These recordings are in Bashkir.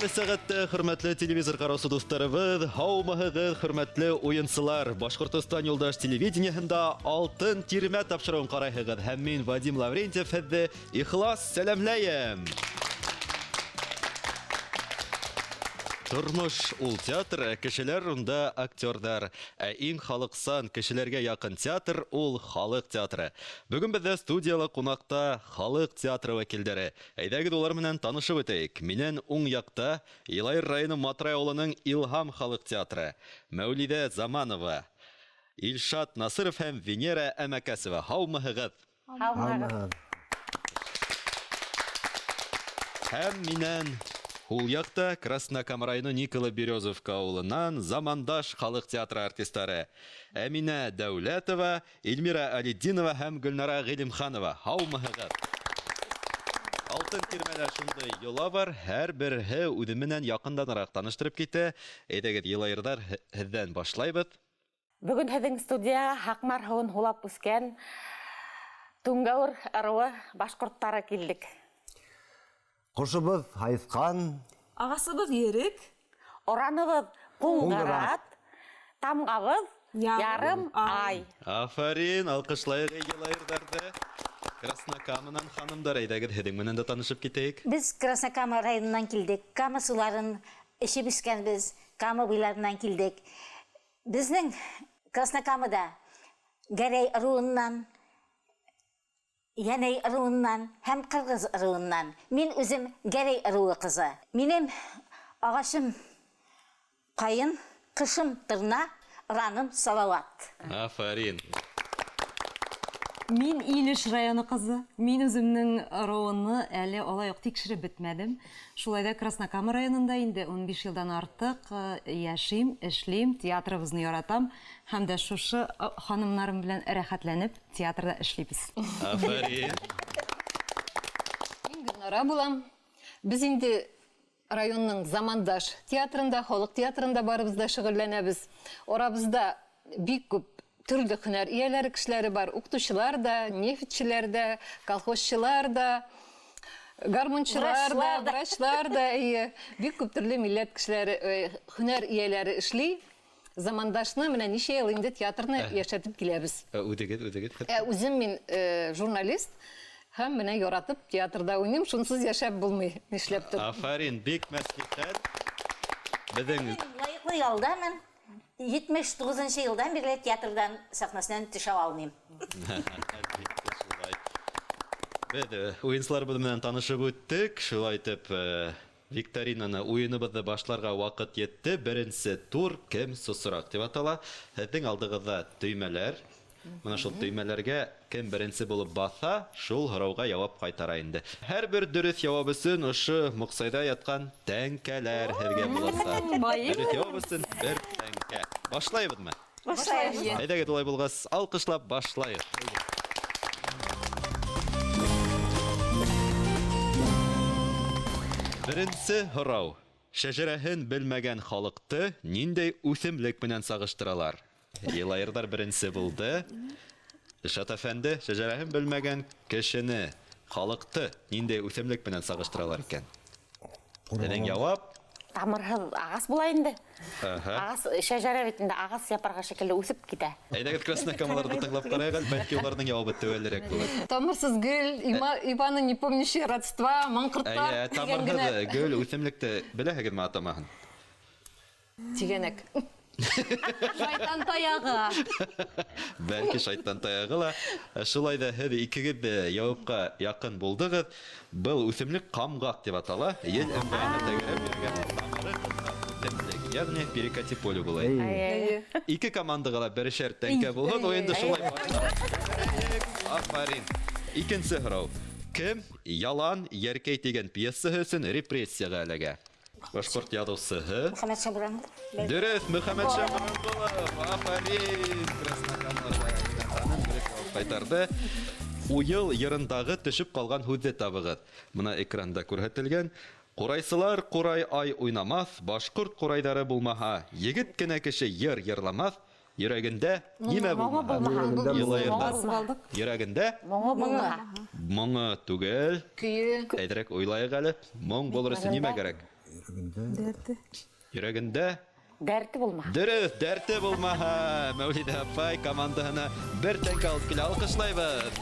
Хәйерле сәғәттә, хөрмәтле телевизор ҡараусы дуҫтарыбыҙ, һаумыһығыҙ, хөрмәтле уйынсылар. Башҡортостан юлдаш телевидениеһында Алтын тирмә тапшырыуын ҡарайһығыҙ һәм мин Вадим Лаврентьев һеҙҙе ихлас сәләмләйем. Тормош ул театр, ә кешеләр унда актерҙар. Ә иң халыҡсан, кешеләргә яҡын театр ул халык театры. Бөгөн беҙҙә студияла ҡунаҡта халыҡ театры вәкилдәре. Әйҙәгеҙ улар менән танышып үтәйек. Минән уң яҡта Йылайыр районы Матрай авылының Илһам халыҡ театры. Мәүлиҙә Заманова, Илшат Насыров һәм Венера Әмәкәсова. Һаумыһығыҙ! Һаумыһығыҙ! Һәм минән һул якта Краснокама районы Николо-Березовка авылыннан Замандаш халык театры артистлары Әминә Дәүләтова, Эльмира Алетдинова һәм Гөлнара Гыйлемханова. Һаумыһығыҙ! Алтын тирмәлә шундый йола бар, һәрберһе үҙе менән якынданыраҡ таныштырып китә. Әйҙәгеҙ, йылайырҙар, һеҙҙән башлайбыҙ. Бөгөн һеҙҙең студияға Һаҡмар һыуын һулап үҫкән Түңгәүер ырыуы башҡорттары килдек. Ҡошобоҙ һайыҫҡан. Ағасыбыҙ ерек. Ораныбыҙ ҡуңғырат. Тамғабыҙ ярым ай. Афәрин, алҡышлайыҡ йылайырҙарҙы. Краснокаманан ханымдар, әйҙәгеҙ, һеҙҙең менән дә танышып китәйек. Без Краснокама районынан килдек. Кама суларын эчеп үскәнбез. Кама буйларыннан килдек. Безнең Краснокамада Гәрәй ыруыннан Йәнәй ыруыннан һәм Ҡырғыҙ ыруыннан. Мин үзем Гәрәй ыруы кызы. Минем агачым каен, кышым тырна, ыраным Салават. Афәрин! Мин Илеш районы кызы. Мин үземнең ыруымны әле алай ук тикшереп бетмәдем. Шулай да Краснокама районында инде 15 елдан артык яшим, эшлим, театрыбызны яратам һәм дә шушы ханымнарым белән рәхәтләнеп Театрда эшлибез. Афәрин. Мин Гөлнара булам. Без инде районның Замандаш театрында, халык театрында барыбыз да шөгыльләнәбез. Арабызда бик күп төрле һөнәр ияләре кешеләре бар. Укытучылар да, нефтьчеләр дә, колхозчылар да, гармунчылар да, врачлар да, әйе. Бик күп төрле милләт кешеләре, э, һөнәр ияләре эшли. Замандашны менә ничә ел инде театрны яшәтеп киләбез. Ә үзегез, үзегез? Ә үзем мин журналист һәм менә яратып театрда уйныйм, шунсыз яшәп булмый, нишләптер. Афәрин, бик мәслихәт. Безнең Мин лаеклы ялдамын. 79 нчы елдан бирле театрдан сәхнәсеннән төшә алмыйм. Әлбиттә, шулай. Без уенчыларыбыз белән танышып үттек. Шулай итеп, Викторинаны, уеныбызны башларга вакыт етте. Беренче тур Кем сосрак дип атала. Һезнең алдыгызда төймәләр. Менә шул төймәләргә кем беренче булып баса, шул һорауга явап кайтара инде. Һәрбер дөрес явап өчен ошо муксайда яткан тәңкәләр һеҙгә буласак. Дөрес явап өчен бер тәңкә. Башлайбызмы? Башлайбыз. Әйдәгез, улай булгач, алкышлап башлайык. Беренче һорау. Шәҗәрәһен белмәгән халыкты ниндәй үсемлек менән сагыштыралар? Елаердар беренче булды. Илшат әфәнде, шәҗәрәһен белмәгән кешене, халыкты ниндәй үсемлек менән сагыштыралар икән? Сезнең яуап? Тамырһыҙ ағас була инде. Ағас, шәжәрә бит инде ағас япрағы шикелле үҫеп китә. Әйдәгез, краснокамаларны тыңлап карыйк әле, бәлки уларның яуабы төгәлрәк булыр. Тамырсыз гөл, Ивана не помнящие родства, маңҡорттар Әйе, тигән генә. тамырһыҙ гөл үҫемлекте беләһегеҙме атамаһын? Тигәнәк. Шайтан таягы. Бәлки шайтан таягы ла. Ә Шулай да һеҙ икегеҙ дә яуапҡа яҡын булдығыҙ. Был үҫемлек ҡамғаҡ тип атала. Ел ыңғайына тәгәрәп йөрөгән тамыры ҡыҫҡа үҫемлек, ягъни перекати поле була. Әйе. Ике командага ла берешәр тәңкә булһын, уйынды шулай башлап җибәрәйек. Афарин. Икенсе һорау. Кем Ялан Йәркәй дигән пьесаһы өсөн репрессиягә эләгә? Башҡорт яҙыусыһы. Мөхәммәтша Буранғолов. Дөрөҫ, Мөхәммәтша Буранғолов. Афарин! Краснокамаларда Әминә ханым дөрөҫ яуап ҡайтарҙы. Уйыл йырындағы төшөп ҡалған һүҙҙе табығыҙ. Бына экранда күрһәтелгән. Ҡурайсылар ҡурай ай уйнамаҫ, башҡорт ҡурайҙары булмаһа, егет кенә кеше йыр йырламаҫ, Йөрәгендә нимә булмаһа? Елаердан. Йөрәгендә? Моңо булмаһа. Моңо түгел. Көйө. Әйҙәрәк уйлайыҡ әле. Моң булыр өсөн нимә кәрәк? Йөрәгендә. Дәрте. Йөрәгендә Дәрте булмаһа. Дөрөҫ, дәрте булмаһа. Мәүлидә апай командаһына бер тәңкә алып килә. Алҡышлайбыҙ.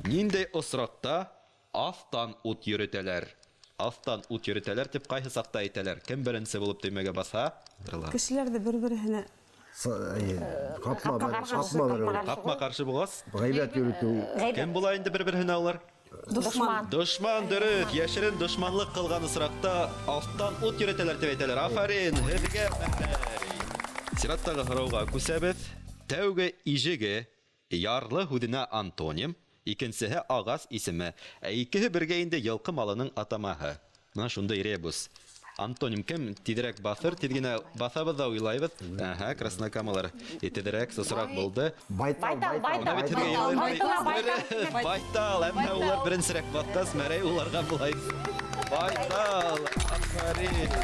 Ниндәй осраҡта аҫтан ут йөрөтәләр? Аҫтан ут йөрөтәләр тип ҡайһы саҡта әйтәләр? Кем беренсе булып төймәгә баҫа? Кешеләрҙе бер-береһенә Ҡапма-ҡаршы. Ҡапма-ҡаршы булғас? Ғәйбәт йөрөтөү. Кем була инде бер-береһенә улар? Дошман. Дошман, дөрөҫ. Йәшерен дошманлыҡ ҡылған осраҡта аҫтан ут йөрөтәләр тип әйтәләр. Афарин, һеҙгә мәхәй. Сираттағы һорауға күсәбеҙ. Тәүге ижеге ярлы һүҙенә антоним, икенсеһе ағас исеме, ә икеһе бергә инде йылҡы малының атамаһы. Менә шундай ребус. Антоним кем тиҙерәк баҫыр, тиҙ генә баҫабыҙ ҙа уйлайбыҙ. Әһә, краснокамалар тиҙерәк, сосораҡ булды. Байтал, байтал, байтал. Байтал, байтал. Әммә улар беренсерәк баҫҡас, Мәрәй уларға былай. Байтал, афарин.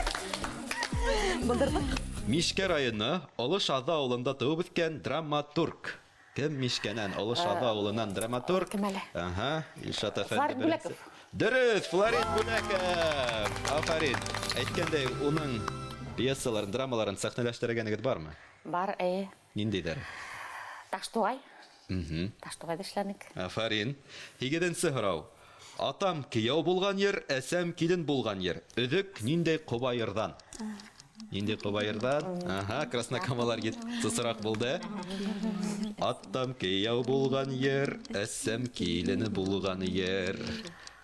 Булдырҙыҡ. Мишкә районы Оло Шаҙы ауылында тыуып үҫкән драматург. Кем Мишкәнән, Оло Шаҙы ауылынан драматург? Кем әле? Аһа, Илшат әфәнде. Флорид беренсе. Бүләков. Дөрөҫ, Флорид Бүләков. Афарин. Әйткәндәй, уның пьесаларын, драмаларын сәхнәләштергәнегеҙ бармы? Бар, эйе. Ниндәйҙәр? Таштуғай. Таштуғайҙа эшләнек. Афарин. Һигеҙенсе һорау. Атам кейәү булған ер, әсәм килен булған ер. Өҙөк ниндәй ҡобайырҙан? Ниндәй ҡобайырҙан? Аһа, краснокамалар сысыраҡ булды. Атам кейәү булған ер, әсәм килене булған ер.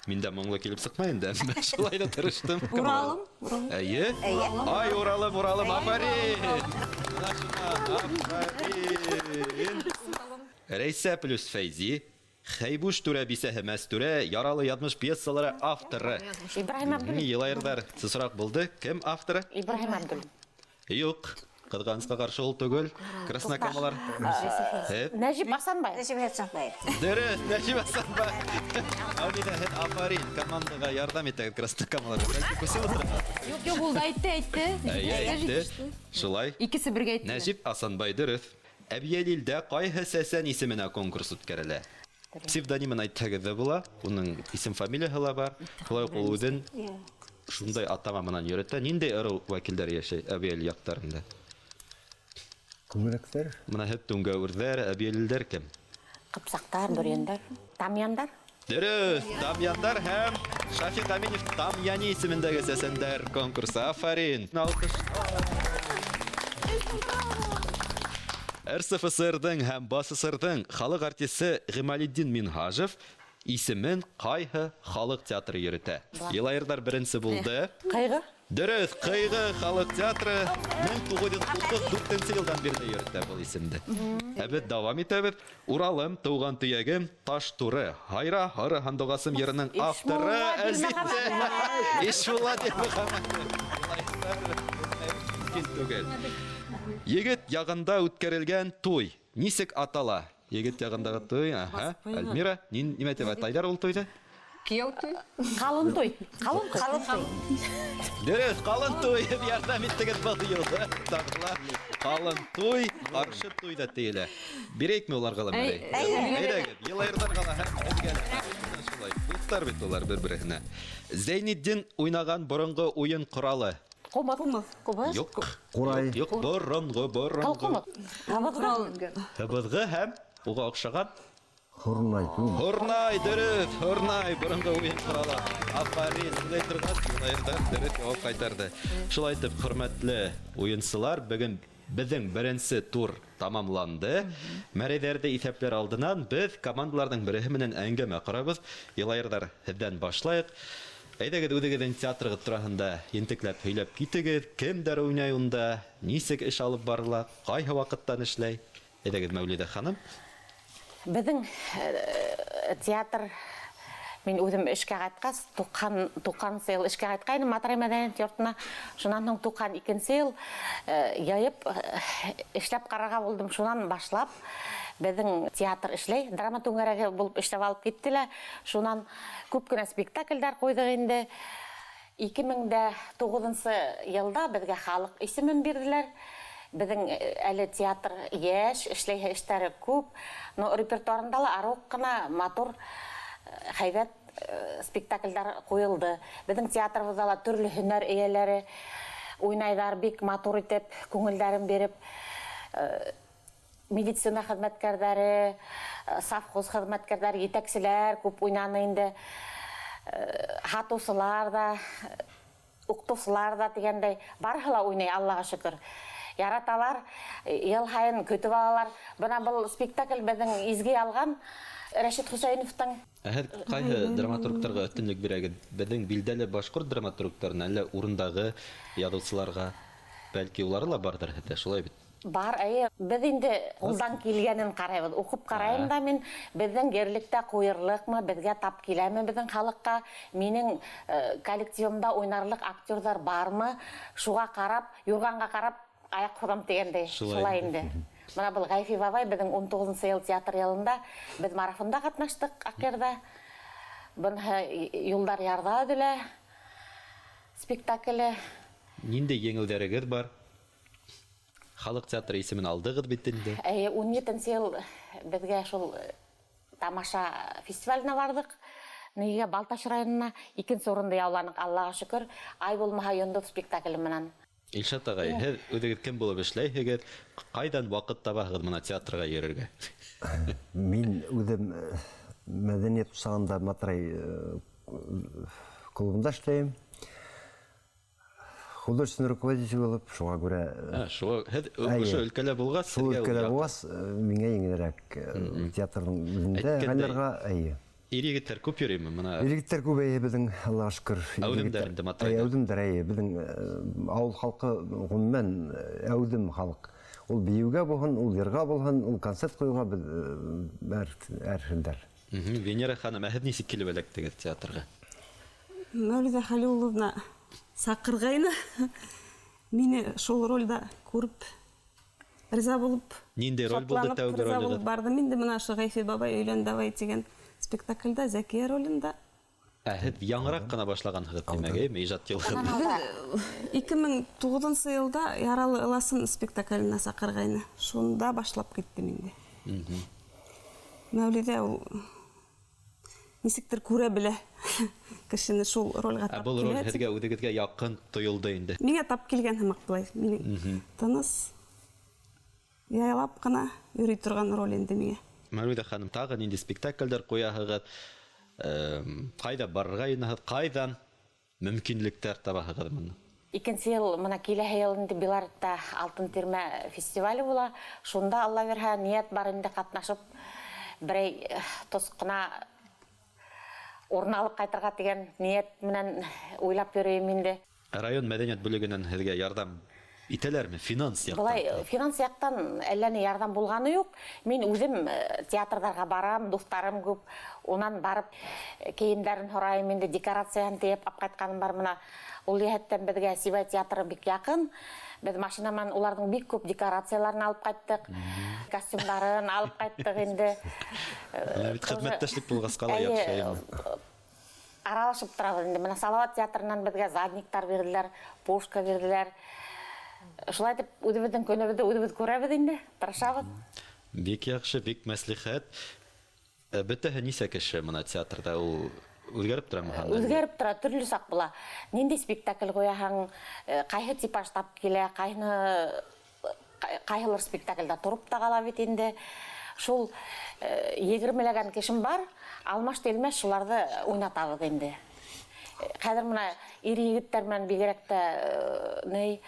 Мин дә моңло килеп сыҡмай инде, әммә шулай ҙа тырыштым. Уралым, Эйе. Ай, Уралым, Уралым, афарин. Менә шунан, афарин. Рәйсә плюс Фәйзи, Хәйбуш түрә бисәһе Мәстүрә, Яралы яҙмыш пьесалары авторы. Ибраһим Абдуллин. Йылайырҙар сысыраҡ булды. Кем авторы? Ибраһим Абдуллин. Юҡ. Ҡыҙғанысҡа ҡаршы ул түгел. Краснокамалар. Нәжип Асанбаев. Нәжип Асанбаев. Дөрөҫ, Нәжип Асанбаев. Мәүлиҙә, һеҙ афарин, командаға ярҙам итәгеҙ краснокамаларға. Бәлки күсеп ултырағыҙ. Юҡ, юҡ, ул да әйтте, әйтте. Әйе, әйтте. Шулай. Икесе бергә әйтте. Нәжип Асанбай дөрөҫ. Әбйәлилдә ҡайһы сәсән исеменә конкурс үткәрелә? Псевдонимын әйтһәгеҙ ҙә була, уның исем-фамилияһы ла бар. Шулай уҡ ул үҙен шундай атама менән йөрөтә. Ниндәй ырыу вәкилдәре йәшәй Әбйәлил яҡтарында? Күмерәктәр. Бына һеҙ түңгәүерҙәр, әбйәлилдәр кем? Ҡыпсаҡтар, бөрйәндәр, тамъяндар. Дөрөҫ, тамъяндар һәм Шафиҡ Әминев Тамъяни исемендәге сәсәндәр конкурсы. Афарин. Алҡыш. РСФСР-ҙың һәм БАССР-ҙың халыҡ артисы Ғималетдин Минһажев исемен ҡайһы халыҡ театры йөрөтә? Йылайырҙар беренсе булды. Ҡыйғы. Дөрөҫ, Ҡыйғы халыҡ театры 1934 йылдан бирле йөрөтә был исемде. Ә беҙ дауам итәбеҙ. Уралым, тыуған төйәгем, Таш туры, Һайра, һары һандуғасым йырының авторы, әлбиттә, Ишмулла Дилмөхәмәтов. Мөмкин түгел. Егет яғында үткәрелгән туй нисек атала? Егет яғындағы туй, аһа. Альмира, нимә тип атайҙар ул туйҙы? Кейәү туй. Ҡалын туй. Ҡалын туй. Ҡалын туй. Дөрөҫ, ҡалын туй. Ярҙам иттегеҙ был юлы. Тағы ла ҡалын туй, ҡаршы туй ҙа тейелә. Бирәйекме уларға ла, Мәрәй? Әйҙәгеҙ, йылайырҙарға ла һәм һеҙгә лә. Шулай, дуҫтар бит улар бер-береһенә. Зәйнетдин уйнаған боронғо уйын ҡоралы. Ҡумыҙ. Ҡумыҙ. Юҡ. Ҡурай. Юҡ, боронғо, боронғо. Ҡылҡумыҙ. Ҡурал. Һыбыҙғы һәм уға оҡшаған Һорнай. Һорнай, дөрөҫ, һорнай, боронғо уйын ҡоралы. Афарин, шулай торғас, йылайырҙар дөрөҫ яуап ҡайтарҙы. Шулай итеп, хөрмәтле уйынсылар, бөгөн беҙҙең беренсе тур тамамланды. Мәрәйҙәрҙе иҫәпләр алдынан беҙ командаларҙың береһе менән әңгәмә ҡорабыҙ. Йылайырҙар, һеҙҙән башлайыҡ. Әйҙәгеҙ, үҙегеҙҙең театрығыҙ тураһында ентекләп һөйләп китегеҙ. Кемдәр уйнай унда, нисек эш алып барыла, ҡайһы ваҡыттан эшләй? Әйҙәгеҙ, Мәүлиҙә ханым. Беҙҙең театр, мин үҙем эшкә ҡайтҡас, туҡһанынсы йыл эшкә ҡайтҡайным Матрай мәҙәниәт йортона. Шунан һуң туҡһан икенсе йыл йыйып эшләп ҡарарға булдым. Шунан башлап беҙҙең театр эшләй, драма түңәрәге булып эшләп алып китте лә. Шунан күп кенә спектаклдәр ҡуйҙыҡ инде. Ике мең дә туғыҙынсы йылда беҙгә халыҡ исемен бирҙеләр. Беҙҙең әле театр йәш, эшләйһе эштәре күп, но репертуарында ла арыу ҡына матур, һәйбәт спектакльдәр ҡуйылды. Беҙҙең театрыбыҙҙа ла төрлө һөнәр эйәләре уйнайҙар, бик матур итеп, күңелдәрен биреп, медицина хеҙмәткәрҙәре, совхоз хеҙмәткәрҙәре, етәкселәр күп уйнаны инде, һатыусылар ҙа, уҡытыусылар ҙа тигәндәй, барыһы ла уйнай, Аллаға шөкөр. Яраталар, йыл һайын көтөп алалар. Бына был спектакль беҙҙең изге ялған Рәшит Хөсәйеновтың. Ә һеҙ ҡайһы драматургтарға өҫтөнлөк бирәгеҙ? Беҙҙең билдәле башҡорт драматургтарына, әллә урындағы яҙыусыларға? Бәлки улары ла барҙыр һеҙҙә, шулай бит? Бар, әйе. Беҙ инде ҡулдан килгәнен ҡарайбыҙ. Уҡып ҡарайым да мин, беҙҙең ерлектә ҡуйырлыҡмы, беҙгә тап киләме беҙҙең халыҡҡа, минең коллективымда уйнарлыҡ актерҙар бармы, шуға ҡарап, юрғанға ҡарап аяҡ һуҙам тигәндәй. Шулай инде. Бына был Ғәйфи бабай беҙҙең 19 йыл театр йылында беҙ марафонда ҡатнаштыҡ Аҡъярҙа. Быныһы Юлдар ярҙа өҙөлә спектакле. Ниндәй еңеүҙәрегеҙ бар? Халыҡ театры исемен алдығыҙ бит инде. Әйе, 17 йыл беҙгә шул тамаша фестиваленә барҙыҡ. Нигә Балтас районына икенсе урынды яуланыҡ, Аллаға шөкөр. Ай булмаһа йондоҙ спектакле менән. Илшат ағай, һеҙ үҙегеҙ кем булып эшләйһегеҙ? Ҡайҙан ваҡыт табаһығыҙ бына театрға йөрөргә? Мин үҙем мәҙәниәт усағында Матрай клубында эшләйем. Художественный руководитель булып, шуға күрә, Шуға, һеҙ ошо өлкәлә булғас, шул һеҙгә өлкәлә яҡын. булғас, миңә еңелерәк, театрҙың үҙендә Әйткәндәй, ғәлләргә, әйе. Ир егеттәр күп йөрөймө бына? Ир егеттәр күп, әйе, беҙҙең, Аллаға шөкөр. Әүҙемдәр инде Матрайҙа. Әйе, әүҙемдәр, әйе. Беҙҙең ауыл халҡы ғөмүмән әүҙем халыҡ. Ул бейеүгә булһын, ул йырға булһын, ул концерт ҡуйыуға беҙ әр хилдәр. Венера ханым, ә һеҙ нисек килеп эләктегеҙ театрға? Мәүлиҙә Хәлиулловна саҡырғайны. Мине шул ролдә күреп, риза булып, Ниндәй роль булды шатланып, тәүге риза ролегеҙ? булып барҙым. Инде бына ошо Ғәйфи бабай өйлән давай тигән спектакльдә Зәкиә ролендә. Ә һеҙ яңыраҡ ҡына башлағанһығыҙ, тимәк, әйме, ижад юлын? Ике мең туғыҙынсы йылда Яралы ыласын спектакленә саҡырғайны. Шунда башлап киттем инде. Мәүлиҙә ул нисектер күрә белә кешене шул ролгә Ә тап был роль килә. һеҙгә үҙегеҙгә яҡын тойолдо инде? Миңә тап килгән һымаҡ былай. Минең тыныс, яйлап ҡына йөрөй торған роль инде миңә. Мәүлиҙә ханым, тағы ниндәй спектаклдәр ҡуяһығыҙ? Ҡайҙа барырға йыйынаһығыҙ? Ҡайҙан мөмкинлектәр табаһығыҙ быны? Икенсе йыл, бына киләһе йыл инде Беларуҫта Алтын тирмә фестивале була. Шунда Алла бирһә, ниәт бар инде ҡатнашып, берәй тос ҡына урын алып ҡайтырға тигән ниәт менән уйлап йөрөйөм инде. Район мәҙәниәт бүлегенән һеҙгә ярҙам итәләрме? Финанс яҡтан? Былай, финанс яҡтан әллә ни ярҙам булғаны юҡ. Мин үҙем театрҙарға барам, дуҫтарым күп. Унан барып кейемдәрен һорайым инде, декорацияһын тейеп алып ҡайтҡаным бар. Бына ул йәһәттән беҙгә Сибай театры бик яҡын. Беҙ машина менән уларҙың бик күп декорацияларын алып ҡайттыҡ, костюмдарын алып ҡайттыҡ инде. Бына бит хеҙмәттәшлек булғас ҡалай Әйе, яҡшы, әйме? аралашып торабыҙ инде. Бына Салауат театрынан беҙгә задниктар бирҙеләр, пушка бирҙеләр. Шулай итеп үҙебеҙҙең көнөбөҙҙө үҙебеҙ күрәбеҙ инде, тырышабыҙ. Бик яҡшы, бик мәслихәт. Бөтәһе нисә кеше бына театрҙа, ул үҙгәреп торамы һандар? Үҙгәреп тора, төрлө саҡ була. Ниндәй спектакль ҡуяһың, ҡайһы типаж тап килә, ҡайһылыр спектаклдә тороп та ҡала бит инде. Шул егермеләгән кешем бар, алмаш тилмәш шуларҙы уйнатабыҙ инде. Хәҙер бына ир егеттәр менән бигерәк тә ни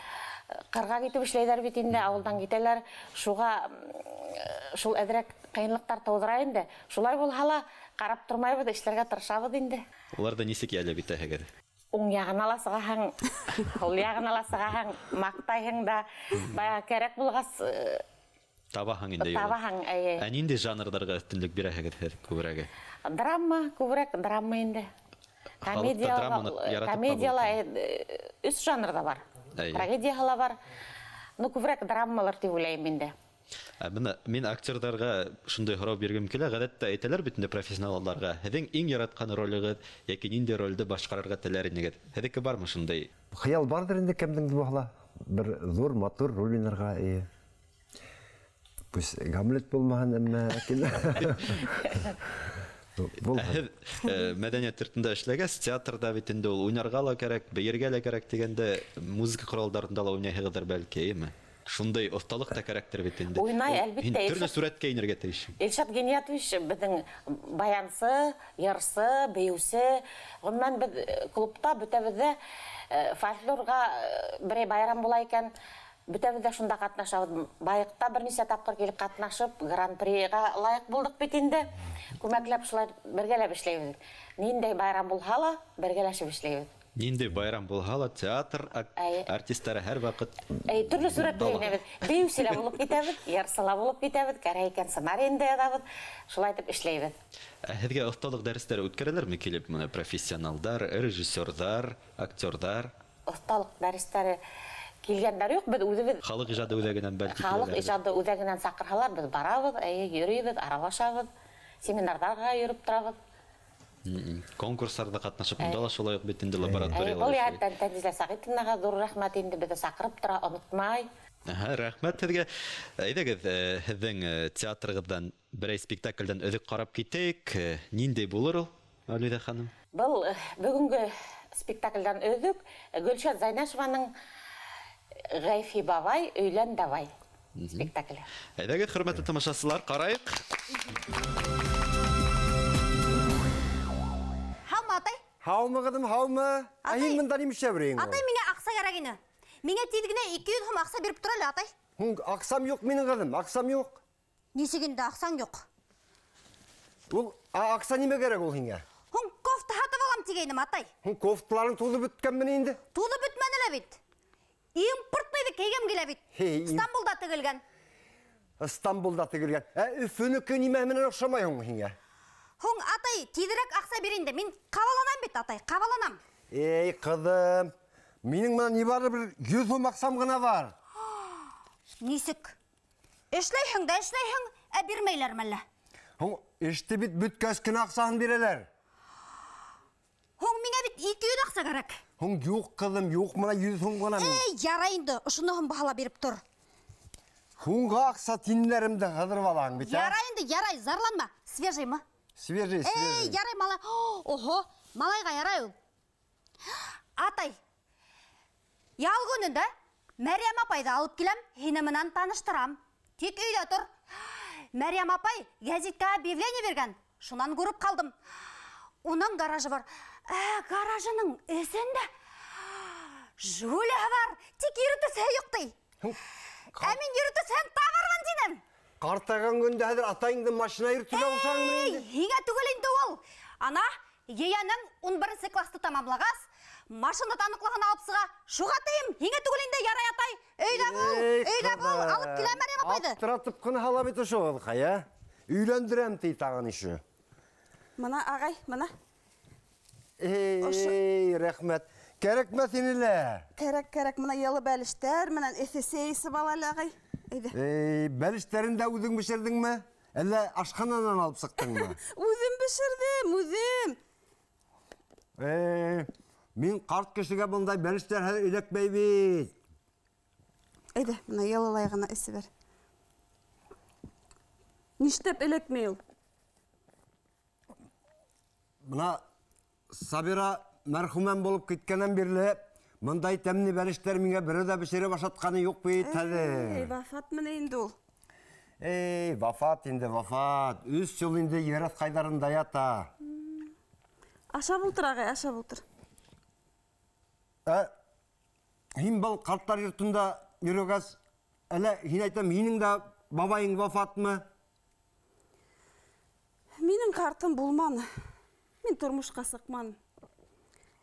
ҡырға китеп эшләйҙәр бит инде, ауылдан китәләр. Шуға шул әҙерәк ҡыйынлыҡтар тыуҙыра инде. Шулай булһа ла ҡарап тормайбыҙ, эшләргә тырышабыҙ инде. Уларҙы нисек йәлеп итәһегеҙ? Уң яғына ла сығаһың, һул яғына ла сығаһың, маҡтайһың да. Баяғы кәрәк булғас Табаһың инде юлын. Табаһың, әйе. Ә ниндәй жанрҙарға өҫтөнлөк бирәһегеҙ һеҙ күберәге? Драма, күберәк драма инде. Халыҡта драманы яратып Комедияла, ҡабул өс жанр ҙа бар. Трагедияһы ла бар. Ну, күберәк драмалар тип уйлайым инде. Ә бына мин актерҙарға шундай һорау биргем килә. Ғәҙәттә әйтәләр бит инде профессионалдарға. Һеҙҙең иң яратҡан ролегеҙ йәки ниндәй ролде башҡарырға теләр инегеҙ? Һеҙҙеке бармы шундай? Хыял барҙыр инде кемдең дә булһа. Бер ҙур, матур роль уйнарға, эйе. Пусть Гамлет булмаһын, әммә ләкин Ә һеҙ мәҙәниәт йортонда эшләгәс, театрҙа бит инде ул уйнарға ла кәрәк, бейергә лә кәрәк тигәндә, музыка ҡоралдарында ла уйнайһығыҙҙыр бәлки, эйеме? Шундай оҫталыҡ та кәрәктер бит инде. Уйнай, Ул әлбиттә, һин төрлө Илшат. сүрәткә инергә тейеш. Илшат Гиниятович беҙҙең баянсы, йырсы, бейеүсе. Ғөмүмән, беҙ клубта бөтәбеҙ ҙә фольклорға берәй байрам була икән, бөтәбеҙ ҙә шунда ҡатнашабыҙ. Байыҡта бер нисә тапҡыр килеп ҡатнашып, гран-приға лайыҡ булдыҡ бит инде. Күмәкләп шулай бергәләп эшләйбеҙ. Ниндәй байрам булһа ла, бергәләшеп эшләйбеҙ. Ниндәй байрам булһа ла, театр артистары һәр ваҡыт Әй, төрлө сүрәттә дала. инәбеҙ. Бейеүсе лә булып китәбеҙ, йырсы ла булып китәбеҙ, кәрәк икән сценарийын да яҙабыҙ. Шулай итеп эшләйбеҙ. Ә һеҙгә оҫталыҡ дәрестәре үткәрәләрме килеп, менә профессионалдар, режиссерҙар, актерҙар? Оҫталыҡ дәрестәре килгәндәр юҡ, беҙ үҙебеҙ Халыҡ ижады үҙәгенән бәлки Халыҡ киләләрҙер. ижады үҙәгенән саҡырһалар, беҙ барабыҙ, әйе, йөрөйбөҙ, аралашабыҙ, семинарҙарға йөрөп торабыҙ. Конкурстарҙа ҡатнашып, унда ла шулай уҡ бит инде Әйе, лабораториялар был эшләй. йәһәттән Тәнзилә Сәғитовнаға ҙур рәхмәт инде, беҙҙе саҡырып тора, онотмай. Әһә, рәхмәт һеҙгә. Әйҙәгеҙ, һеҙҙең театрығыҙҙан берәй спектаклдән өҙөк ҡарап китәйек. Ниндәй булыр ул, Мәүлиҙә ханым? Был бөгөнгө спектаклдән өҙөк Гөлшат Зайнашеваның Ғәйфи бабай өйлән давай спектакле. Әйҙәгеҙ, хөрмәтле тамашасылар, ҡарайыҡ. Һаумы, атай? Һаумы, ҡыҙым, һаумы? Ә һин бында нимә эшләп йөрөйһөң? Атай, миңә аҡса кәрәк ине. Миңә тиҙ генә 200 һум аҡса биреп тор әле, атай. Һуң аҡсам юҡ минең, ҡыҙым, аҡсам юҡ. Нисек инде аҡсаң юҡ? Ул аҡса нимә кәрәк ул һиңә? Һуң кофта һатып алам тигәйнем, атай. Һуң кофталарың тулып бөткәнме ни инде? Тулып бөтмәне лә бит. Импортныйҙы кейгем килә бит. Һей, Стамбулда тегелгән. Стамбулда тегелгән. Ә Өфөнөкө нимә менән оҡшамай һуң һиңә? Һуң, атай, тиҙерәк аҡса бир инде. Мин ҡабаланам бит, атай, ҡабаланам. Эй, ҡыҙым, минең менән ни бары бер 100 һум аҡсам ғына бар. Нисек? Эшләйһең дә эшләйһең, ә бирмәйләр мәллә? Һуң эште бит бөткәс кенә аҡсаһын бирәләр. Һуң миңә бит 200 аҡса кәрәк. Һуң юҡ, ҡыҙым, юҡ, мына 100 һум ғына мин. Эй, ярай инде, ошоноһон баһала биреп тор. Һуңға аҡса тинләремде һыҙырып алаң бит, ә? Ярай инде, ярай, зарланма. Свежиймы? Свежий, Эй, свежий. ярай, малай. Охо, малайға ярай ул. Атай, ял көнөндә Мәрйәм апайҙы алып киләм, һине менән таныштырам. Тик өйҙә тор. Мәрйәм апай гәзиткә объявление биргән. Шунан күреп ҡалдым. Уның гаражы бар. Гаражының эсендә Жигулиһы бар. Тик йөрөтөсөһө юҡ ти. Ә мин йөрөтөсөһөн табырмын тинем. Ҡартайған көндә хәҙер атайыңды машина йөрөтөргә ҡушаңмы инде? Эй, һиңә түгел инде ул. Ана, ейәнең 11 класты тамамлағас, машина таныҡлығын алып сыға. Шуға тейем, һиңә түгел инде, ярай атай. Өйҙә бул, Эй, өйҙә бул, ҡыҙым. алып киләм Мәрйәм апайҙы. Аптыратып ҡына һала бит ошо ҡыҙыҡай, ә? Өйләндерәм ти тағын ише. Мына, ағай, мына. Эй, рәхмәт. Кәрәкмәҫ ине лә. Кәрәк, кәрәк, мына йылы бәлештәр менән эҫе сәй эсеп ал әле, ағай. Әйҙә. Эй, бәлештәрен дә үҙең бешерҙеңме? Әллә ашхананан алып сыҡтыңмы? Үҙем бешерҙем, үҙем. Эй, мин ҡарт кешегә бындай бәлештәр хәҙер эләкмәй бит. Әйҙә, мына йылылай ғына эсеп бер. Нишләп эләкмәй ул? Мына Сабира мәрхүмән булып киткәннән бирле мындай тәмле бәлештәр миңә берәү ҙә бешереп ашатҡаны юҡ бит хәҙер. Эй, вафат менә инде ул. Эй, вафат инде, вафат. 3 йыл инде ер аҫҡайҙарында ята. Ашап ултыр, ағай, ашап ултыр. Һин был ҡарттар йортонда йөрөгәс, әллә һин әйтәм, һинең дә бабайың вафатмы? Минең ҡартым булманы. Мин тормошҡа сыҡманым.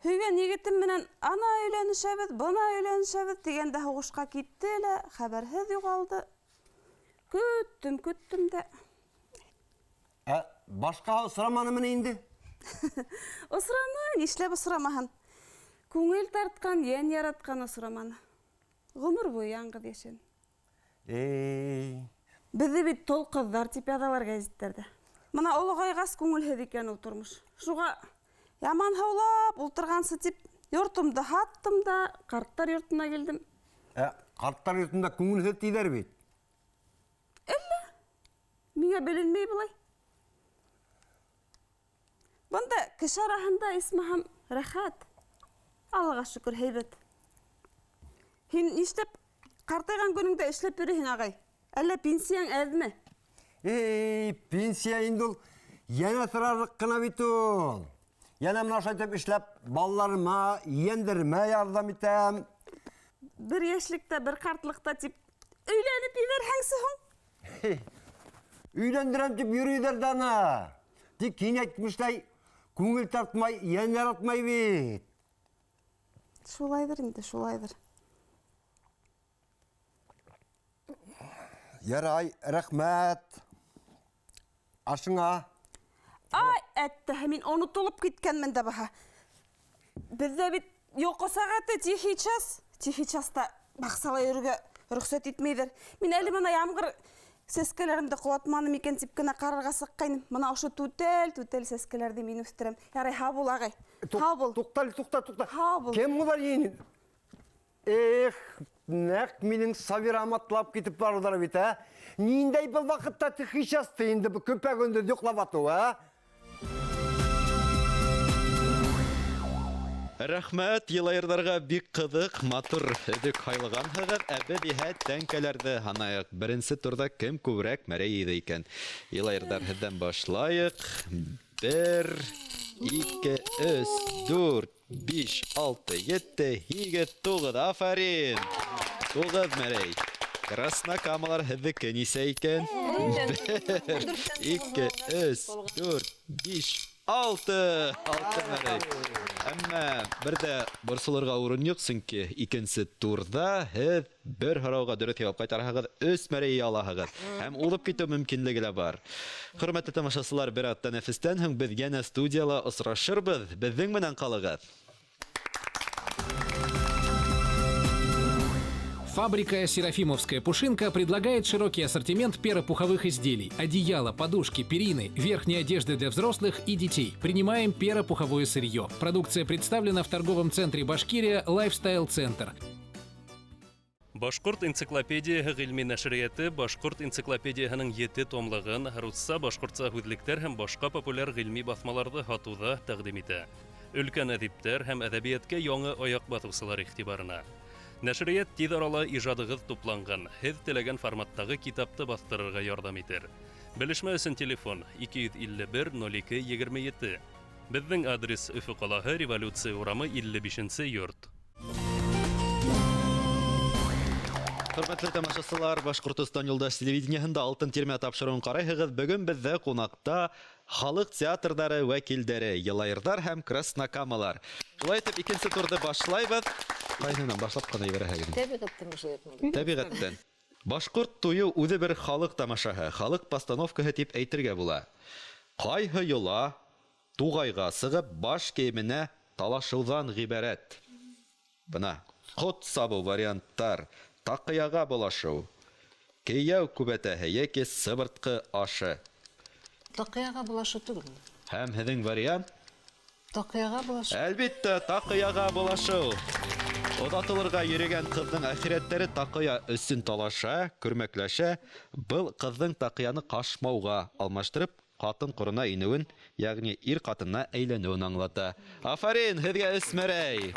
Һөйгән егетем менән ана өйләнешәбеҙ, бына өйләнешәбеҙ тигәндә һуғышҡа китте лә, хәбәрһеҙ юғалды. Көттөм, көттөм дә. Ә, башҡа осраманымы ни инде? Осраны, нишләп осрамаһын? Күңел тартҡан, йән яратҡан осраманы. Ғүмер буйы яңғыҙ йәшәнем. Эй. Беҙҙе бит тол ҡыҙҙар тип яҙалар гәзиттәрҙә. Мына олоғайғас күңелһеҙ икән ул тормош. Шуға яман һаулап ултырғансы тип йортомдо һаттым да ҡарттар йортона килдем. Ә, ҡарттар йортонда күңелһеҙ тиҙәр бит. Әллә? Миңә беленмәй былай. Бында кеше араһында исмаһам рәхәт. Аллаға шөкөр, һәйбәт. Һин нишләп ҡартайған көнөңдә эшләп йөрөйһөң, ағай? Әллә пенсияң әҙме? Эй, пенсия инде ул йәнә торарлыҡ ҡына бит ул. Йәнә мына шулай итеп эшләп балаларыма, ейәндәремә ярҙам итәм. Бер йәшлектә, бер ҡартлыҡта тип өйләнеп ебәрһәңсе һуң? Өйләндерәм тип йөрөйҙәр ҙә ана. Тик һин әйтмешләй, күңел тартмай, йән яратмай бит. Шулайҙыр инде, шулайҙыр. Ярай, рәхмәт. Ашыңа. Ай, әттә, мин онотолоп киткәнмен дә баһа. Беҙҙә бит йоҡо сәғәте тихий час. Тихий часта баҡсала йөрөргә рөхсәт итмәйҙәр. Мин әле бына ямғыр сәскәләремде ҡолатманым икән тип кенә ҡарарға сыҡҡайным. Бына ошо түтәл-түтәл сәскәләрҙе мин үҫтерәм. Ярай, һау бул, ағай. Һау бул. Туҡта, туҡта, туҡта. Һау бул. Кем улар ен? Эх, нәҡ минең Сабирам атлап китеп барыуҙар бит, ә? Ниндәй был ваҡытта тихий часты инде был көпә-көндөҙ йоҡлап атыу, ә? Рәхмәт, йылайырҙарға бик ҡыҙыҡ, матур өҙөк һайлағанһығыҙ. Ә беҙ иһә тәңкәләрҙе һанайыҡ. Беренсе турҙа кем күберәк мәрәй йыйҙы икән? Йылайырҙар, һеҙҙән башлайыҡ. 1, 2, 3, 4, 5, 6, 7, 8, 9. Афарин! 9 мәрәй. Краснокамалар һеҙҙеке нисә икән? 1, 2, 3, 4, 5, 6. 6 мәрәй. Әммә бер дә борсолорға урын юҡ, сөнки икенсе турҙа һеҙ бер һорауға дөрөҫ яуап ҡайтарһағыҙ, 3 мәрәй алаһығыҙ. Һәм уҙып китеү мөмкинлеге лә бар. Хөрмәтле тамашасылар, бер аҙ тәнәфестән һуң беҙ йәнә студияла осрашырбыҙ. Беҙҙең менән ҡалығыҙ. Фабрика «Серафимовская пушинка» предлагает широкий ассортимент перопуховых изделий, одеяла, подушки, перины, верхней одежды для взрослых и детей. Принимаем перопуховое сырье. Продукция представлена в торговом центре «Башкирия» «Лайфстайл Центр». Башҡорт энциклопедияһы ғилми нәшриәте Башҡорт энциклопедияһының 7 томлығын русса, башҡортса һүҙлектәр һәм башҡа популяр ғилми баҫмаларҙы һатыуҙа тәҡдим итә. Өлкән әҙиптәр һәм әҙәбиәткә яңы аяҡ баҫыусылар иғтибарына. Нәшриәт тиҙ арала ижадығыҙ тупланған, һеҙ теләгән форматтағы китапты баҫтырырға ярҙам итер. Белешмә өсөн телефон 251 02 27. Беҙҙең адрес Өфө ҡалаһы, Революция урамы 55 йорт. Хөрмәтле тамашасылар, Башҡортостан юлдаш телевидениеһында Алтын тирмә тапшырыуын ҡарайһығыҙ. Бөгөн беҙҙә ҡунаҡта халыҡ театрҙары вәкилдәре, йылайырҙар һәм краснокамалар. Шулай итеп, икенсе турҙы башлайбыҙ. Ҡайһынан башлап ҡына ебәрәһегеҙ? Тәбиғәттән башлайыҡ. Тәбиғәттән. Башҡорт туйы үҙе бер халыҡ тамашаһы, халыҡ постановкаһы тип әйтергә була. Ҡайһы йола туғайға сығып баш кейеменә талашыуҙан ғибәрәт? Бына ҡот сабыу варианттар, таҡыяға булашыу, кейәү күбәтәһе йәки сыбыртҡы ашы. Таҡыяға булашыу түгелме? Һәм һеҙҙең вариант? Таҡыяға булашыу. Әлбиттә, таҡыяға булашыу. Оҙатылырға йөрөгән ҡыҙҙың әхирәттәре таҡыя өсөн талаша, көрмәкләшә. Был ҡыҙҙың таҡыяны ҡашмауға алмаштырып, ҡатын ҡорона инеүен, йәғни ир ҡатынына әйләнеүен аңлата. Афарин, һеҙгә өс мәрәй.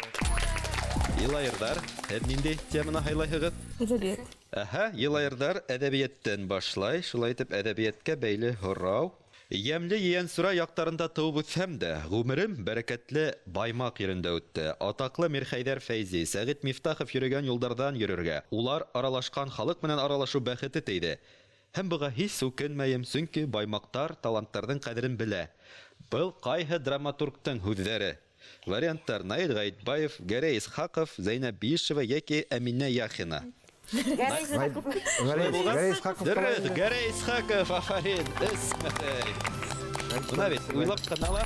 Йылайырҙар, һеҙ ниндәй теманы һайлайһығыҙ? Әҙәбиәт. Әһә, йылайырҙар әҙәбиәттән башлай. Шулай итеп, әҙәбиәткә бәйле һорау. Йәмле Ейәнсура яҡтарында тыуып үҫһәм дә, ғүмерем бәрәкәтле Баймаҡ ерендә үтте. Атаҡлы Мирхәйҙәр Фәйзи, Сәғит Мифтахов йөрөгән юлдарҙан йөрөргә, улар аралашҡан халыҡ менән аралашыу бәхете тейҙе. Һәм быға һис үкенмәйем, сөнки баймаҡтар таланттарҙың ҡәҙерен белә. Был ҡайһы драматургтың һүҙҙәре? Варианттар: Наил Ғәйетбаев, Гәрәй Исхаҡов, Зәйнәб Биишева йәки Әминә Яхина. Гәрәй Исхаҡов. Дөрөҫ, Гәрәй Исхаҡов, афарин, өс мәрәй. Бына бит, уйлап ҡына ла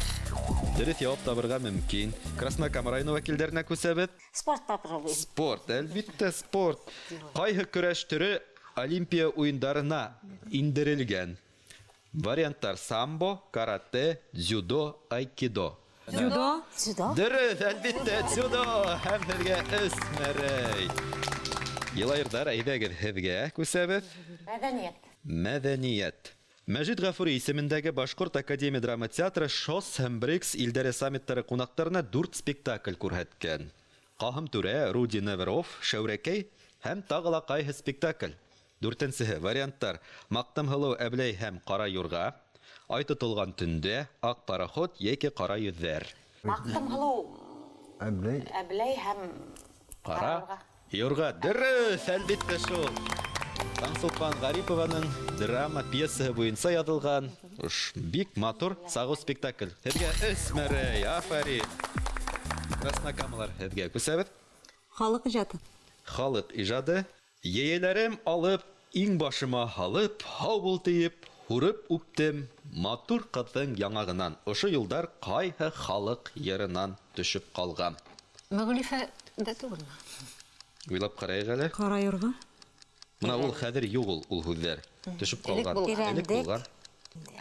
дөрөҫ яуап табырға мөмкин. Краснокама районы вәкилдәренә күсәбеҙ. Спорт попробуем. Спорт, әлбиттә, спорт. Ҡайһы көрәш төрө Олимпия уйындарына индерелгән? Варианттар: самбо, карате, дзюдо, айкидо. Дзюдо. Дзюдо. Дөрөҫ, әлбиттә, дзюдо. Һәм һеҙгә өс мәрәй. Йылайырҙар, әйҙәгеҙ, һеҙгә күсәбеҙ. Мәҙәниәт. Мәҙәниәт. Мәҗит Гафури исемендәге Башкорт академия драма театры ШОС һәм БРИКС илдәре саммитлары кунакларына дүрт спектакль күрһәткән. Каһым түрә, Руди Неверов, Шәүрәкәй һәм тагы ла кайһы спектакль. Дүртенсеһе, варианттар, Мактымһылыу Әбләй һәм Кара юрга, Ай тотылган төндә, Ак пароход яки Кара йөзләр. Мактымһылыу Әбләй. Әбләй һәм Кара юрга. Дөрес, әлбиттә шул. Таңсулпан Гарипованың драма пьесаһы буенча язылган бик матур сагу спектакль. Һеҙгә өс мәрәй, афәрин. Краснокамалар, һеҙгә күсәбеҙ. Халык ижады. Халык ижады. Йәйәләрем алып, иңбашыма һалып, һау бул тиеп, һурып үптем матур ҡыҙҙың яңағынан. Ошо юлдар ҡайһы халыҡ йырынан төшөп ҡалған? Мәғлифә дә түгелме? Уйлап ҡарайыҡ әле. Ҡара юрға. Мына ул хәҙер юҡ ул, ул һүҙҙәр. Төшөп ҡалған. Элек булған. Элек булған.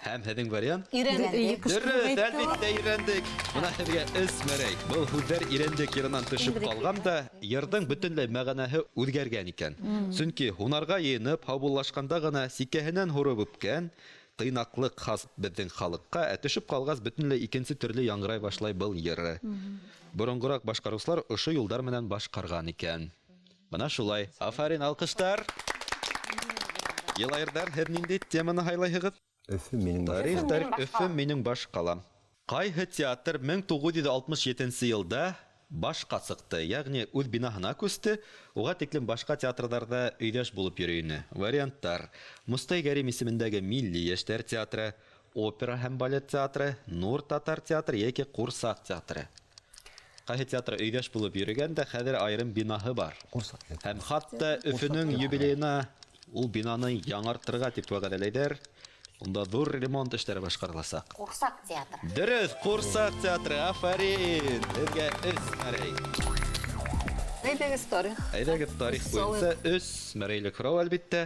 Һәм һеҙҙең вариант? Ирәндек. Дөрөҫ, әлбиттә, ирәндек. Мына һеҙгә өс мәрәй. Был һүҙҙәр ирәндек йырынан төшөп ҡалған да, йырҙың бөтөнләй мәғәнәһе үҙгәргән икән. Сөнки һунарға йыйынып, һаубуллашҡанда ғына сикәһенән һурып үпкән, тыйнаҡлыҡ хас беҙҙең халыҡҡа, ә төшөп ҡалғас бөтөнләй икенсе төрлө яңғырай башлай был йыры. Боронғораҡ башҡарыусылар ошо юлдар менән башҡарған икән. Бына шулай. Афарин, алҡыштар. Йылайырҙар, һеҙ ниндәй теманы һайлайһығыҙ? Өфө минең баш Тарих, ҡалам. тарих, Өфө минең баш ҡалам. Ҡайһы театр 1967 йылда башҡа сыҡты, йәғни үҙ бинаһына күсте, уға тиклем башҡа театрҙарҙа өйҙәш булып йөрөй ине. Варианттар: Мостай Кәрим исемендәге Милли йәштәр театры, Опера һәм балет театры, Нур татар театры йәки Ҡурсаҡ театры. Ҡайһы театр өйҙәш булып йөрөгән дә хәҙер айырым бинаһы бар. Ҡурсаҡ театры. Һәм хатта Өфөнөң юбилейына ул бинаны яңыртырға тип вәғәҙәләйҙәр. Унда ҙур ремонт эштәре башҡарыласаҡ. Ҡурсаҡ театры. Дөрөҫ, Ҡурсаҡ театры, афарин! Һеҙгә өс мәрәй. Әйҙәгеҙ тарих. Әйҙәгеҙ тарих буйынса өс мәрәйлек һорау, әлбиттә.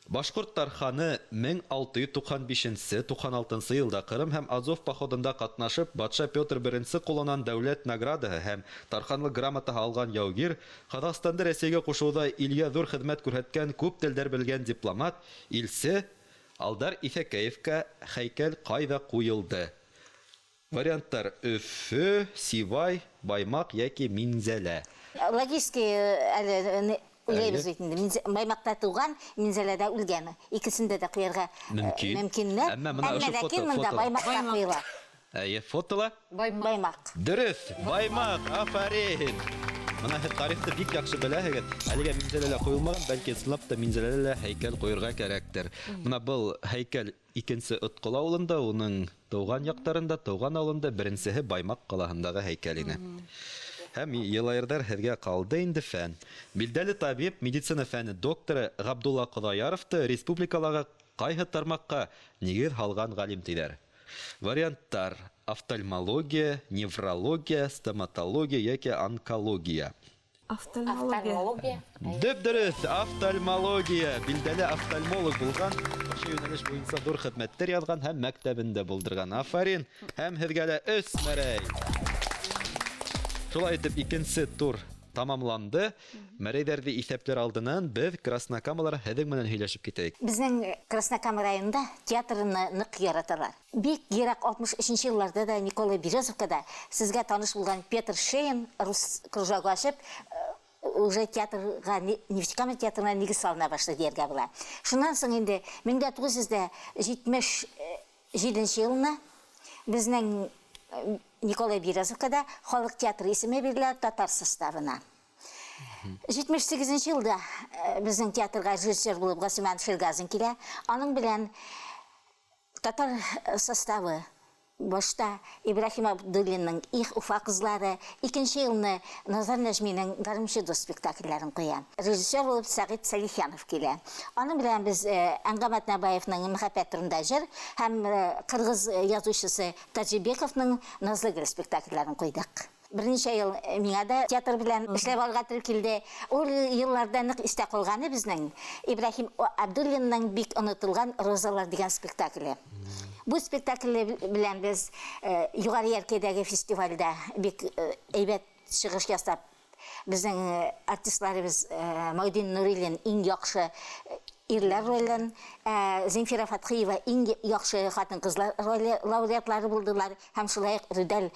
Башҡорт тарханы 1695-96 йылда Ҡырым һәм Азов походында ҡатнашып, батша Петр I ҡулынан дәүләт наградаһы һәм тарханлыҡ грамотаһы алған яугир, Ҡаҙағстанды Рәсәйгә ҡушыуҙа илгә ҙур хеҙмәт күрһәткән күп телдәр белгән дипломат, илсе Алдар Иҫәкәевкә һәйкәл ҡайҙа ҡуйылды? Варианттар: Өфө, Сивай, Баймаҡ йәки Минзәлә. Логически әле уйлайбыҙ бит инде. Баймаҡта тыуған, Минзәләдә үлгән. Икесендә дә ҡуярға Мөмкин. мөмкинләр. Әммә мына Әммә ошо ләкин фото, мында фотола. Баймаҡта ҡуйыла. Әйе, фотола. Баймаҡ. Дөрөҫ, Баймаҡ, афарин. Мына һеҙ тарихты бик яҡшы беләһегеҙ. Әлегә Минзәләлә ҡуйылмаған, бәлки ысынлап та Минзәләлә лә һәйкәл ҡуйырға кәрәктер. Мына был һәйкәл икенсе Отҡол ауылында, уның тыуған яҡтарында, тыуған ауылында, беренсеһе Баймаҡ ҡалаһындағы һәйкәл ине. Һәм йылайырҙар, һеҙгә ҡалды инде фән. Билдәле табип, медицина фәне докторы Ғабдулла Ҡоҙаяровты республикалағы ҡайһы тармаҡҡа нигеҙ һалған ғалим тиҙәр? Варианттар: офтальмология, неврология, стоматология йәки онкология. Офтальмология. Офтальмология. Дөп-дөрөҫ, офтальмология. Билдәле офтальмолог булған, ошо йүнәлеш буйынса ҙур хеҙмәттәр яҙған һәм мәктәбен дә булдырған. Афарин! Һәм һеҙгә лә өс мәрәй. Шулай итеп, икенсе тур тамамланды. Мәрәйҙәрҙе иҫәпләр алдынан беҙ Краснокамалар һеҙҙең менән һөйләшеп китәйек. Беҙҙең Краснокама районында театрны ныҡ яраталар. Бик йыраҡ 63 йылларҙа да Николай Березовкада сезгә таныш булған Петр Шейн рус кружогы асып, уже театрға, Нефтекама театрына нигеҙ салына башлай тиергә була. Шуннан һуң инде 1977 йылына беҙҙең Николай Березовкада халыҡ театры исеме бирелә татар составына. 78 йылда беҙҙең театрға режиссер булып Ғосман Шергазин килә. Аның белән татар составы башта Ибраһим Абдуллинның Их Уфа ҡыҙлары, икенсе йылны Назар Нәжминең Гармунсы дуҫ спектакльләрен ҡуя. Режиссер булып Сәғит Сәлихянов килә. Аның белән беҙ Әнғәм Атнабаевның Мөхәббәт турында җыр һәм ҡырғыҙ язучысы Таҗибековның Назлыгөл спектакльләрен ҡуйҙыҡ. Берничә йыл миңа да театр белән эшләп алырға тура килде. Ул йылларда ныҡ истә ҡалғаны безнең Ибраһим Абдуллинның бик онотолган Розалар дигән спектакле. Бу спектакль белән без Югары Яркәйдәге фестивальдә бик әйбәт чыгыш ясап, безнең артистларыбыз Мәүдин Нурилин иң яхшы ирләр ролен, ә Земфира Фатхиева иң яхшы хатын-кызлар роле лауреатлары булдылар һәм шулай ук Рүдәл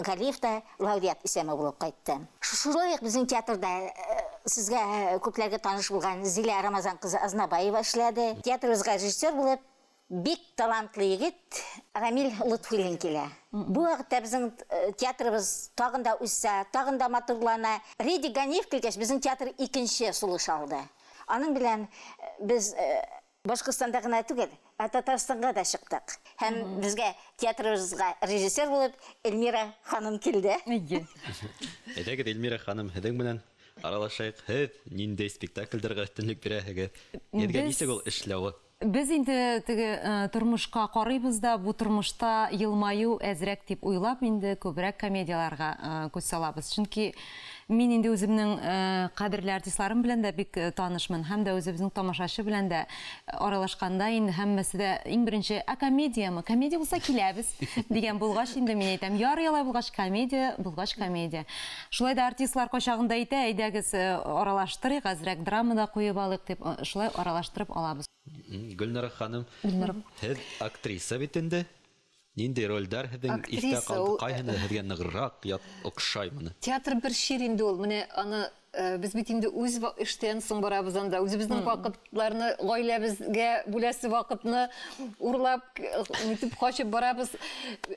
Галиев та лауреат исеме булып кайтты. Шулай ук безнең театрда сезгә күпләргә таныш булган Зилә Рамазан кызы Азнабаева эшләде. Театрыбызга режиссер булып бик талантлы егет Рамил Лотфуллин килә. Бу вакытта безнең театрыбыз тагын да үсә, тагын да матурлана. Редик Ганиев килгәч, безнең театр икенче сулыш алды. Аның белән без Башкортстанда гына түгел, ә Татарстанга да чыктык. Һәм безгә театрыбызга режиссер булып Эльмира ханым килде. Әйдәгез, Эльмира ханым, һеҙҙең менән аралашайыҡ. Һеҙ ниндәй спектаклдәргә өҫтөнлөк бирәһегеҙ? Һеҙгә нисек ул эшләүе? Без инде теге тормышка карыйбыз да, бу тормышта елмаю әзрәк дип уйлап, инде күбрәк комедияләргә күз салабыз. Чөнки мин инде үземнең кадерле артистларым белән дә бик танышмын, һәм дә үзебезнең тамашачы белән дә аралашканда инде һәммәсе дә иң беренче, ә комедиямы? Комедия булса киләбез дигән булгач инде мин әйтәм, ярый алай булгач комедия, булгач комедия. Шулай да артистлар кайчагында әйтә, әйдәгез аралаштырыйк, әзрәк драма да куеп алыйк дип, шулай аралаштырып алабыз. Гөлнара ханым, һеҙ актриса бит инде. Ниндәй ролдәр һеҙҙең иҫтә ҡалды? Ҡайһыны һеҙгә нығыраҡ оҡшай моны? Театр бер шир инде ул. Менә аны без бит инде үҙ эштән соң барабыз анда. Үҙебезнең ваҡытларны, ғаиләбеҙгә бүләсе ваҡытны урлап, нитеп ҡасып барабыз.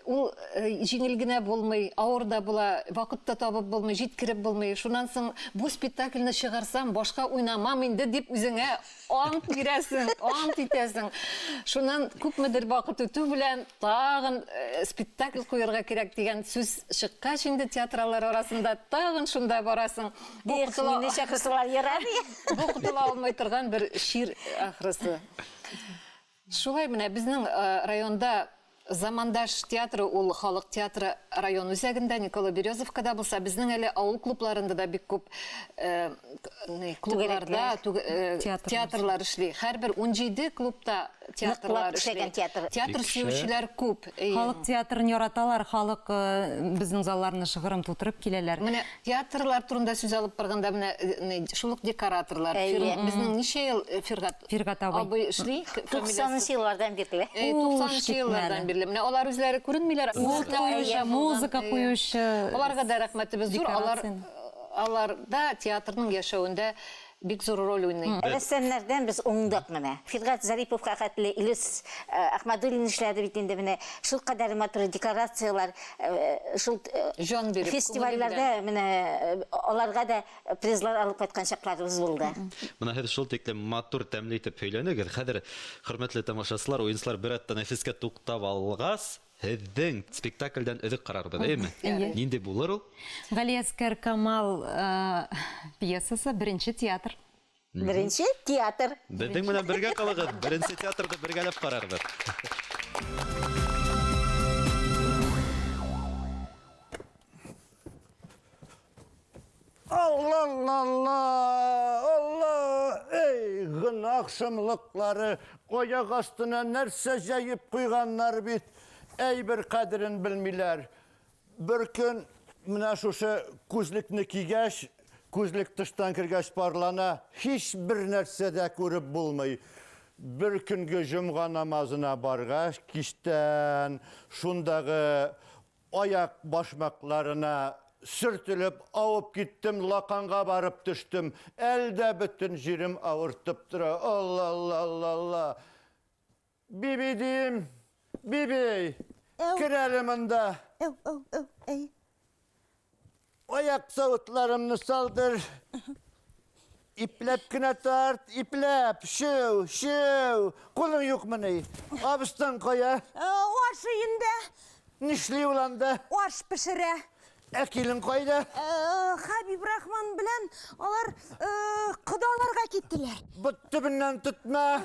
Ул еңел генә булмай, ауыр да була, ваҡыт та табып булмай, җиткереп булмай. Шуннан соң бу спектакльне чыгарсам, башка уйнамам инде дип үзеңә ант бирәсең, ант итәсең. Шуннан күпмедер вакыт үтү белән тагын спектакль куярга кирәк дигән сүз чыккач инде театралар арасында тагын шунда барасың. Бу котыла алмай торган бер шир ахрысы. Шулай менә безнең районда Замандаш театры, ул халык театры район үзәгендә, Николо-Березовкада булса, безнең әле авыл клубларында да бик күп клубларда театрлар эшли. Һәрбер 17 клубта театрлар эшли. Театр сөючеләр күп. Халык театрын яраталар, халык безнең залларны шыгрым тутырып киләләр. Менә театрлар турында сүз алып барганда, менә шул ук декораторлар. Безнең ничә ел Фиргат абый эшли? 90 еллардан бирле. 90 еллардан бирле. Менә алар үзләре күренмиләр. Музыка куючы. Аларга да рәхмәтебез зур. Алар да театрның яшәвендә бик зур роль уйный. Рәссамнардан без уңдык менә. Фиргат Зариповка хәтле Илүс Ахмадуллин эшләде бит инде менә. Шул кадәр матур декорацияләр, шул фестивальләрдә менә аларга да призлар алып кайткан чакларыбыз булды. Менә һеҙ шул тиклем матур, тәмле итеп һөйләнегеҙ. Хәҙер, хөрмәтле тамашасылар, уйынсылар бер ат тәнәфескә туҡтап алғас, һеҙҙең спектаклдән өҙөк ҡарарбыҙ, әйме? Ниндәй булыр ул? Галиәсгар Камал пьесасы «Беренче театр». Беренче театр. Беҙҙең менән бергә ҡалығыҙ, беренсе театрҙы бергәләп ҡарарбыҙ. Алла, Алла, Алла, эй, гөнаһ шомлыҡлары, аяҡ аҫтына нәрсә жәйеп ҡуйғаннар бит. Әй, бер ҡәҙерен белмиләр. Бер көн менә шушы күҙлекне кигәс, күҙлек тыштан кергәс парлана, һис бер нәрсә дә күреп булмай. Бер көнгө жомға намазына барғас, кистән шундағы аяҡ башмаҡларына сөртөлөп ауып киттем, лаҡанға барып төштөм. Әлдә бөтөн җирем ауыртып тора. Алла, Алла, Алла, Алла. Биби дим, биби, кер әле монда. Аяҡ сауытларымны салдыр. Ипләп кенә тарт, ипләп, шеү, шеү. Ҡулың юҡмы ни? Абыстың ҡая? Аш өйөндә. Нишләй ул анда? Аш пешерә. Ә килен ҡайҙа? Хәбиб Рахман белән алар ҡодаларға киттеләр. Бот төбөннән тотма,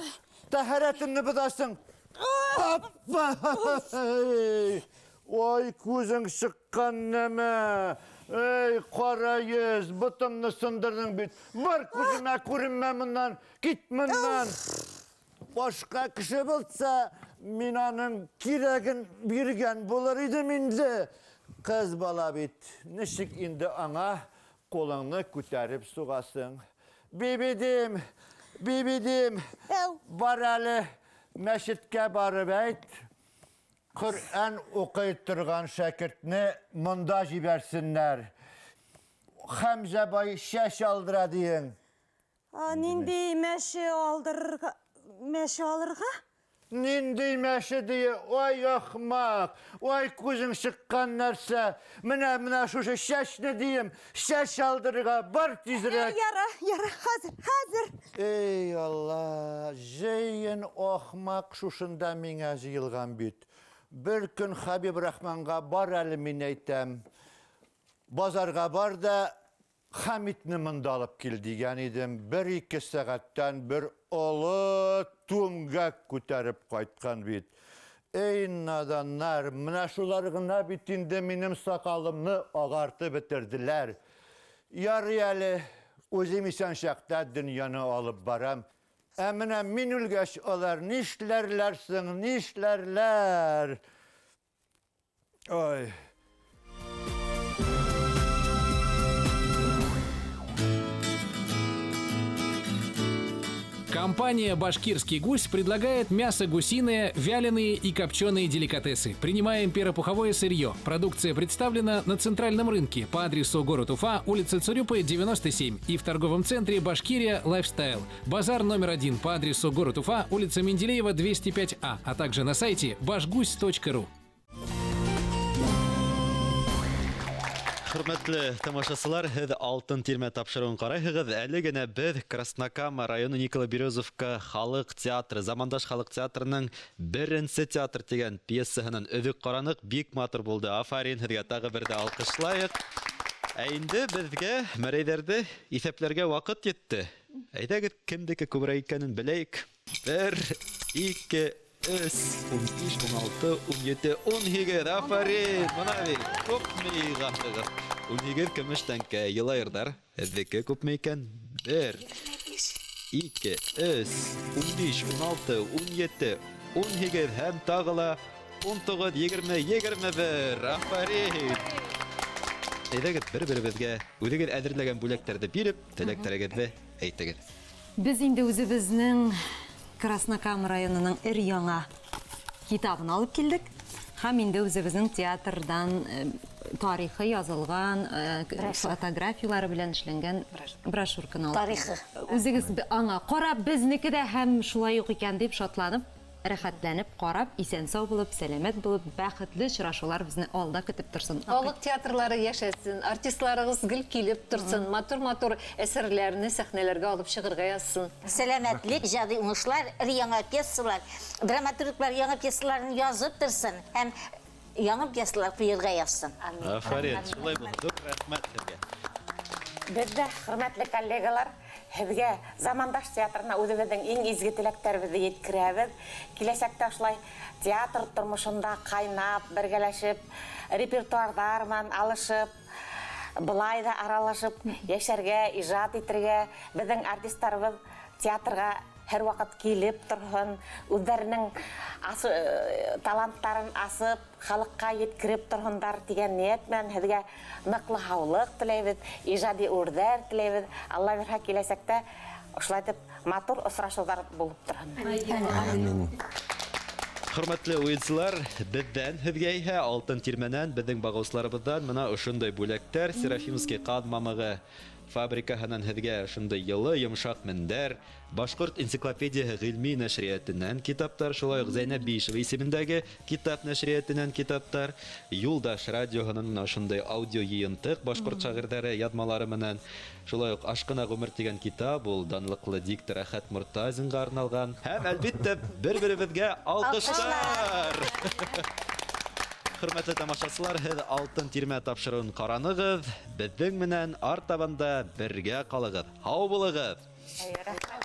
тәһәрәтеңне боҙасың. Аппа! Ой, күҙең сыҡҡан нәмә! Эй, ҡара йөҙ, ботомно сындырҙың бит. Бар күҙемә күренмә мыннан, кит мыннан. Башҡа кеше булса, мин аның кирәген биргән булыр идем инде. Ҡыҙ бала бит, нисек инде аңа ҡулыңны күтәреп суғасың. Бибидим, Биби дим, бар әле мәчеткә барып әйт. Коръән укый торган шәкертне монда җибәрсеннәр. Хәмзә бай чәч алдыра диең. Нинди мәче алдырырга, мәче алырга? Нинди мәче дие? Ой, ахмак! Ой, күзең чыккан нәрсә! Менә, менә шушы чәчне дием, чәч алдырырга бар тизрәк! Яра, яра, хәзер, хәзер! Эй, Алла, җыен ахмак шушында миңа җыелган бит. Бер көн Хәбибрахманга бар әле мин әйтәм. Базарга бар да Хәмитне монда алып кил дигән идем, бер-ике сәгатьтән бер олы түмгәк күтәреп кайткан бит. Эй, наданнар, менә шулар гына бит инде минем сакалымны агартып бетерделәр. Ярый әле, үзем исән чакта дөньяны алып барам. Ә менә мин үлгәч, алар нишләрләр соң, нишләрләр? Ой. Компания «Башкирский гусь» предлагает мясо гусиное, вяленые и копченые деликатесы. Принимаем перопуховое сырье. Продукция представлена на центральном рынке по адресу город Уфа, улица Цурюпы, 97 и в торговом центре «Башкирия Лайфстайл». Базар номер 1 по адресу город Уфа, улица Менделеева, 205А, а также на сайте башгусь.ру. Хөрмәтле тамашасылар, һеҙ Алтын тирмә тапшырыуын ҡарайһығыҙ. Әле генә беҙ Краснокама районы Николо-Березовка халыҡ театры, Замандаш халыҡ театрының Беренсе театр тигән пьесаһынан өҙөк ҡараныҡ. Бик матур булды. Афарин, һеҙгә тағы бер дә алҡышлайыҡ. Ә инде беҙгә мәрәйҙәрҙе иҫәпләргә ваҡыт етте. Әйҙәгеҙ, кемдеке күберәк икәнен беләйек. Бер, ике, өс, 15, 16, 17, 18. Афарин! Мына бит, күпме йыйғанһығыҙ. 18 көмөш тәңкә. Йылайырҙар, һеҙҙеке күпме икән? Бер, ике, өс, 15, 16, 17, 18 һәм тағы ла 19, 20, 21. Афарин! Әйҙәгеҙ, бер-беребеҙгә үҙегеҙ әҙерләгән бүләктәрҙе биреп, теләктәрегеҙҙе әйтегеҙ. Без инде үзебезнең Краснокама районының өр-яңа китабын алып килдек. Һәм инде үзебезнең театрдан тарихы язылган, фотографиялары белән эшләнгән брошюрканы алып Тарихы. килдек. Үзегез аңа карап, безнеке дә һәм шулай ук икән дип шатланып, рәхәтләнеп карап, исән-сау булып, сәламәт булып, бәхетле очрашулар безне алда көтеп торсын. Халык театрлары яшәсен, артистларыгыз гел килеп торсын, матур-матур әсәрләрне сәхнәләргә алып чыгырга язсын. Сәламәтлек, иҗади уңышлар, өр-яңа пьесалар, драматурглар яңа пьесаларын язып торсын һәм яңа пьесалар куерга язсын. Афарин, шулай булсын. Ҙур рәхмәт һеҙгә. Беҙ ҙә, хөрмәтле коллегалар, һеҙгә Замандаш театрына үҙебеҙҙең иң изге теләктәребеҙҙе еткерәбеҙ. Киләсәктә ошолай театр тормошонда ҡайнап, бергәләшеп, репертуарҙар менән алышып, былай ҙа аралашып йәшәргә, ижад итергә, беҙҙең артистарыбыҙ театрға һәр ваҡыт килеп торһон, үҙҙәренең таланттарын асып, халыҡҡа еткереп торһондар тигән ниәт менән һеҙгә ныҡлы һаулыҡ теләйбеҙ, ижади үрҙәр теләйбеҙ. Алла бирһә, киләсәктә ошолай итеп матур осрашыуҙар булып торһон. Амин. Хөрмәтле уйынсылар, беҙҙән һеҙгә иһә Алтын тирмәнән, беҙҙең бағыусыларыбыҙҙан мына ошондай бүләктәр, Серафимский ҡаҙ мамығы фабрикаһынан һеҙгә ошондай йылы, йомшаҡ мендәр, Башҡорт энциклопедияһы ғилми нәшриәтенән китаптар, шулай уҡ Зәйнәб Биишева исемендәге китап нәшриәтенән китаптар, Юлдаш радиоһынан мына ошондай аудио йыйынтыҡ башҡорт шағирҙәре яҙмалары менән, шулай уҡ Ашҡына ғүмер тигән китап, ул данлыҡлы диктор Әхәт Мортазинға арналған. Һәм, әлбиттә, бер-беребеҙгә алҡыштар! Хөрмәтле тамашасылар, һеҙ Алтын тирмә тапшырыуын ҡаранығыҙ, беҙҙең менән артабан да бергә ҡалығыҙ. Һау булығыҙ! Рәхмәт.